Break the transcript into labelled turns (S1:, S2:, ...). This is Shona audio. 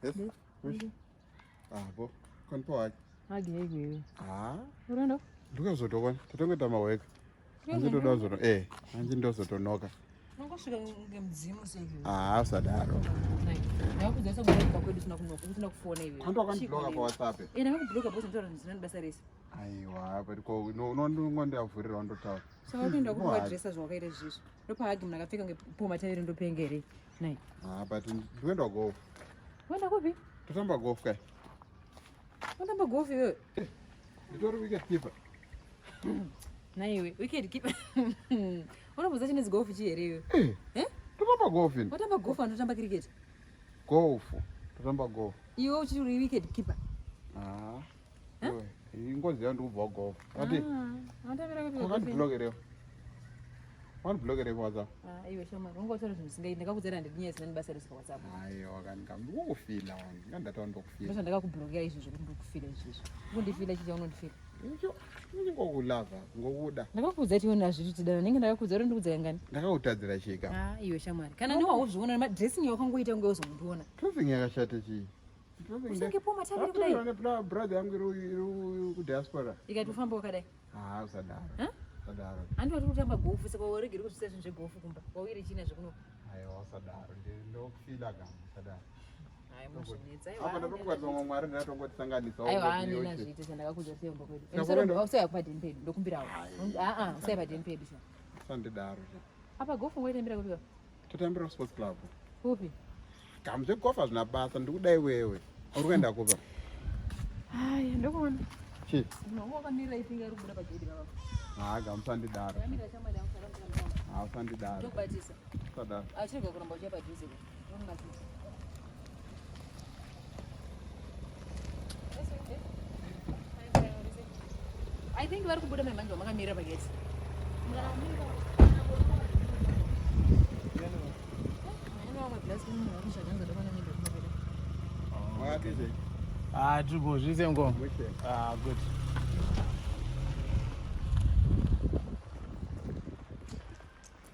S1: Yes. Ah, bo. Konpo wake.
S2: Hagi hegi iwe.
S1: Ah.
S2: Unoenda?
S1: Ndikazotokwana. Tatongoita maweka. Hanzi ndoda kuzoto eh, hanzi ndozotonoka.
S2: Unongosvika ngemudzimu sei iwe?
S1: Ah, usadaro.
S2: Ndakakudza sakuda kumba kwedu usina kunoka, usina kufona iwe.
S1: Kwando wakandibloka pa WhatsApp.
S2: Eh, ndakakubloka because nditaura zvisina nebasa rese.
S1: Aiwa, but ko unondiyavhurira wandotaura.
S2: Saka kuenda kupa dressa zvawakaita izvizvi. Ndopa hagi munhu akapfeka kunge poma taviri ndopenga here? Nai.
S1: Ah, but ndikuenda golf.
S2: Uenda kupi?
S1: Totamba golf kai.
S2: Unotamba golf iwewe?
S1: Nditori wicket keeper.
S2: Naiwe, wicket keeper. Unomboziva chinonzi golf chii here iwe?
S1: Eh.
S2: Eh?
S1: Totamba golf ini.
S2: Watamba golf anotamba cricket.
S1: Golf. Totamba golf.
S2: Iwe uchiti uri wicket keeper.
S1: Ah. Iwe, ingozi yangu ndikubva golf. Ati
S2: Ah, unotambira kupi golf?
S1: wakandiblokerewo. Wandiblokerewo pa WhatsApp.
S2: Ah, iwe shamwari, ungotaura zvinhu zvisingaiti. Ndakakuudza kuti handidi nyaya dzisina nebasa rese pa WhatsApp.
S1: Aiwa kani kam ndikukufila wani. Ngandataura ndokufila.
S2: Ndozvandakakublokera izvozvo kuti ndikufila izvozvo. Ukundifila chii chaunondifila?
S1: Icho ngokulava ngokuda.
S2: Ndakakuudza kuti iwe hazviti tidana. Ndinenge ndakakuudza kuti ndikuudza kangani?
S1: Ndakakutadzira chii kam?
S2: Ah, iwe shamwari. Kana ndiwe wauzviona madressing yawakangoita kunge uzondiona.
S1: Dressing yakashata chii?
S2: Usange poma taviri kudai.
S1: Ndakataura nebrother yangu iri kudiaspora.
S2: Ikati ufamba wakadai.
S1: Ah, usadaro.
S2: Huh?
S1: Usadaro.
S2: Handi wati kutamba gofu saka waregere kuzvisa zvinhu zvegofu kumba. Wawire china zvekuno.
S1: Aiwa usadaro. Ndokufila kam usadaro.
S2: Hayi muzvinetsa.
S1: Apa ndatongokwatisa mwa Mwari ndatongotisanganisa.
S2: Aiwa handina zviite sandakakuudza kuti kumba kwedu.
S1: Saka unoenda-
S2: Usaya kupadeni pedu ndokumbirawo. Ah ah, usaya padeni pedu sha.
S1: Sandidaro.
S2: Apa gofu ngoitambira kupi?
S1: Totambira kusports club.
S2: Kupi?
S1: Kam zvegofa hazvina basa ndikuda iwewe. Uri kuenda kupa?
S2: Haya ndokuona.
S1: Chii?
S2: Munhu wakamirira ipinga iri kubuda pagedhi baba.
S1: Ah, kam usandidaro.
S2: Ndakamira shamwari yangu saka
S1: Ah, usandidaro.
S2: ndokubatisa.
S1: Usadaro.
S2: Achirega kuramba uchiya padhuze. Ndokubatisa. I think vari kubuda mai manje vamakamirira pageti.
S1: Wakati sei?
S3: Ah, tiri bho, zviri sei ngoma?
S1: Mushe.
S3: Ah, good.